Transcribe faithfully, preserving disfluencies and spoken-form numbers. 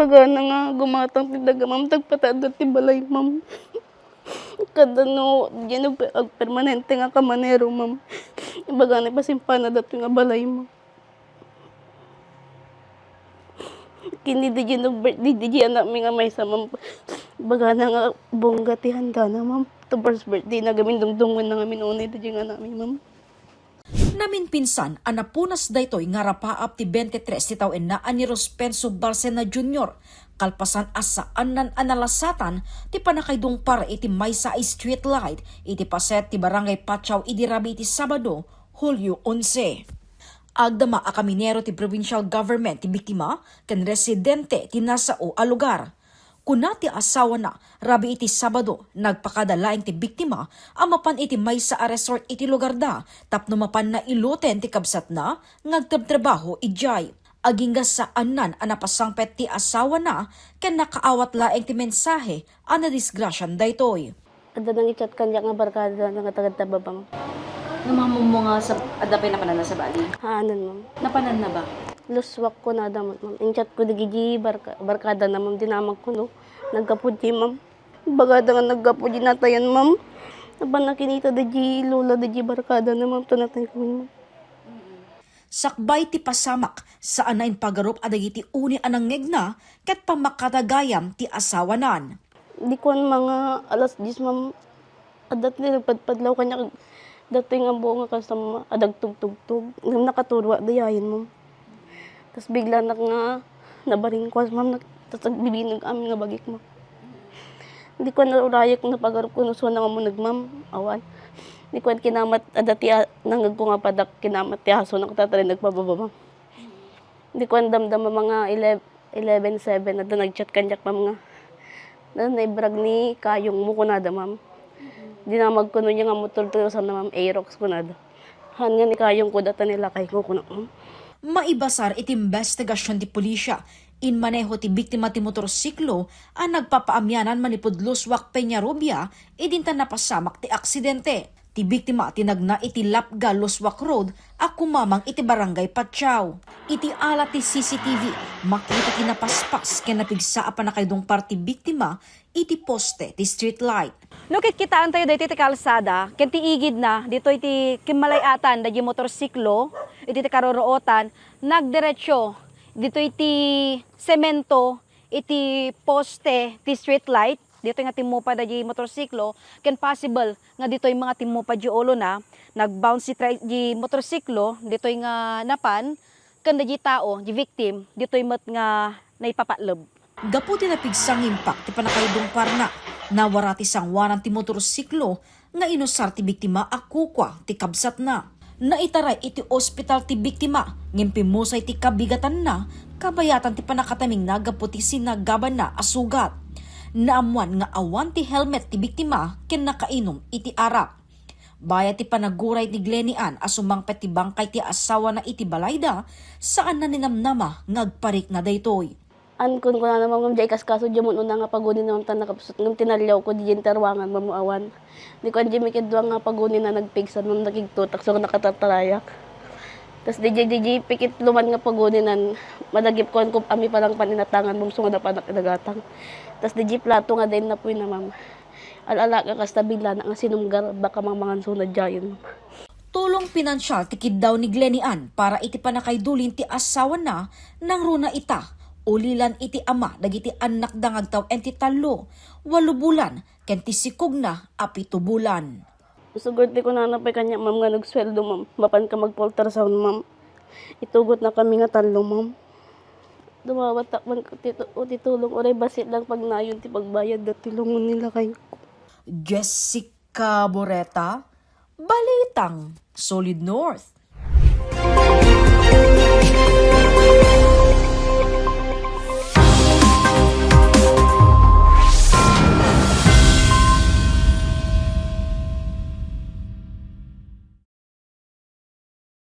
Ibagana nga gumatang ti daga, ma'am, ta agpataadda ti balay, ma'am. Kada no, diyan ag-, agpermanente nga kamanero, ma'am. Ibagana ipasimpana datoy nga balay, ma'am. Ken diay nag-birthday diay anakmi nga maysa, ma'am. Ibagana nga bongga ti handana, ma'am. Ta first birthday na, gamin dungdungngoenna ngamin unay diay nga anakmi, ma'am. Naminpinsan a napunas daytoy nga rapaap ti twenty-three ti tawenna a ni Rospenso Barcena Junior, kalpasan a saannan a nalasatan ti pannakaidungpar iti maysa a street light iti paset ti Barangay Patchao idi rabii ti Sabado, Hulyo onse. Agdama a kaminero ti provincial government ti biktima ken residente ti nasao a lugar. Kuna ti asawana, rabii iti Sabado, nagpakada laeng ti biktima a mapan iti maysa a resort iti lugarda tapno mapanna iloten ti kabsatna nga agtrabtrabaho idiay. Agingga saannan a napasangpet ti asawana ken nakaawat laeng ti mensahe a nadisgrasian daytoy. Adda nangichat kaniak nga barkada nga taga-Tababang. Namamummo nga sab-, adda pay napananna sabali? Haanan, ma'am. Napananna ba? Luswak kunada, ma'am. Inchat ko dagiti barka-, barkada na, ma'am. Dinamag ko, no? Naggapu di, ma'am. Bagada nga naggapu di natayan, ma'am. Napan nakinita dagiti lola, dagiti barkada na, ma'am. Tunatay ko, ma'am. Sakbay ti pasamak, saan a impagarup a dagiti uni a nangngegna ket pammakadagayam ti asawanan. Di kuan mga alas diyes, ma'am, adda ti nagpadpadlaw kaniak, datoy nga buok nga kasama a dagtugtugtog. Ngem nakaturoak dayayen, ma'am. Tas bigla nak nga nabaringkuas, ma'am, nag-, tas agbibineg amin nga bagik, ma'am. Di kuan urayek no pagarup ko no saan a muneg, ma'am. Awan. Di kuan kinamat, adda ti a-, nangngeg ko nga padak, kinamat ti aso, nakatataray nagpababa, ma'am. Di kuan damdama mga eleven, eleven seven, adda nag-chat kaniak, ma'am, nga, "Na, naibrag ni kayong mo," kunada, ma'am. Dinamag kuno niya nga motor to, sana, ma'am, Aerox, kunada. Han nga ni kayong ko data ni lakay ko, kuna, ma'am. Maibasar iti imbestigasion ti pulisya, inmaneho ti biktima ti motorsiklo a nagpapaamianan manipud Luswak, Peñarubia, idinta napasamak ti aksidente. Ti biktima tinagna iti Lapga Luswak Road a kumamang iti Barangay Patchao. Iti ala ti C C T V, makita ti napaspas ken napigsa a pannakaidungpar ti biktima iti poste ti street light. No kitkitaentayo daytoy ti kalsada ken ti igidna, ditoy ti kimmalay-atan dagiti motorsiklo, iti ti karurootan, nagdiretso ditoy ti semento iti poste ti street light. Ditoy nga timmupa dagiti motorsiklo, ken possible nga ditoy mga timmupa di ulona, nag-bounce di tri-, di motorsiklo, ditoy nga napan, ken dagiti tao, di victim, ditoy met nga naipapatleb. Gapu ti napigsa nga impak ti pannakaidungparna, nawara ti sangoanan ti motorsiklo nga inusar ti biktima a kukua ti kabsatna. Naitaray iti ospital ti biktima, ngem pimmusay ti kabigatanna, kabayatan ti pannakatamingna gapu ti sinagabanna a sugat. Naammuan nga awan ti helmet ti biktima ken nakainum iti arak. Bayat ti panaguray ni Glenny Ann a sumangpet ti bangkay ti asawana iti balayda, saanna ninamnama nga agparikna daytoy. An kunkunana, ma'am, ngem diay kaskaso diay mun-una nga pagunina, ma'am, ta nakapsut ngem tinaliawko diay ti ruangan, ma'am, awan. Di kuan diay makiddua nga pagunina nagpigsa, ma'am, nakigtutak, so, nakatatarayak. Tas diay, diay pikitlo man nga paguninan, madagip kuan ko, ami parang paninatangan, ma'am, so nga napanak dagatang. Tas diay plato nga diay napuyna, ma'am. Al-alaka kasta bigla na nga sinumgar, baka mangmangan suna diayen, ma'am. Tulong pinansial ti kiddaw ni Glenny Ann para iti pannakaidulin ti asawana nangruna ita, ulilan iti ama dagiti annakda nga agtaw-en ti tallo, walo bulan, ken ti sikogna a pito bulan. Sugod ti kunana pay kaniak, ma'am, nga nagsueldo, ma'am, mapanka mag-ultrasound, ma'am. Itugotnakami nga tallo, ma'am. Dumawatak man ti, ti tulong, uray bassit lang pagnayon ti pagbayad dati lungon ni lakayko. Jessica Boreta, Balitang Solid North.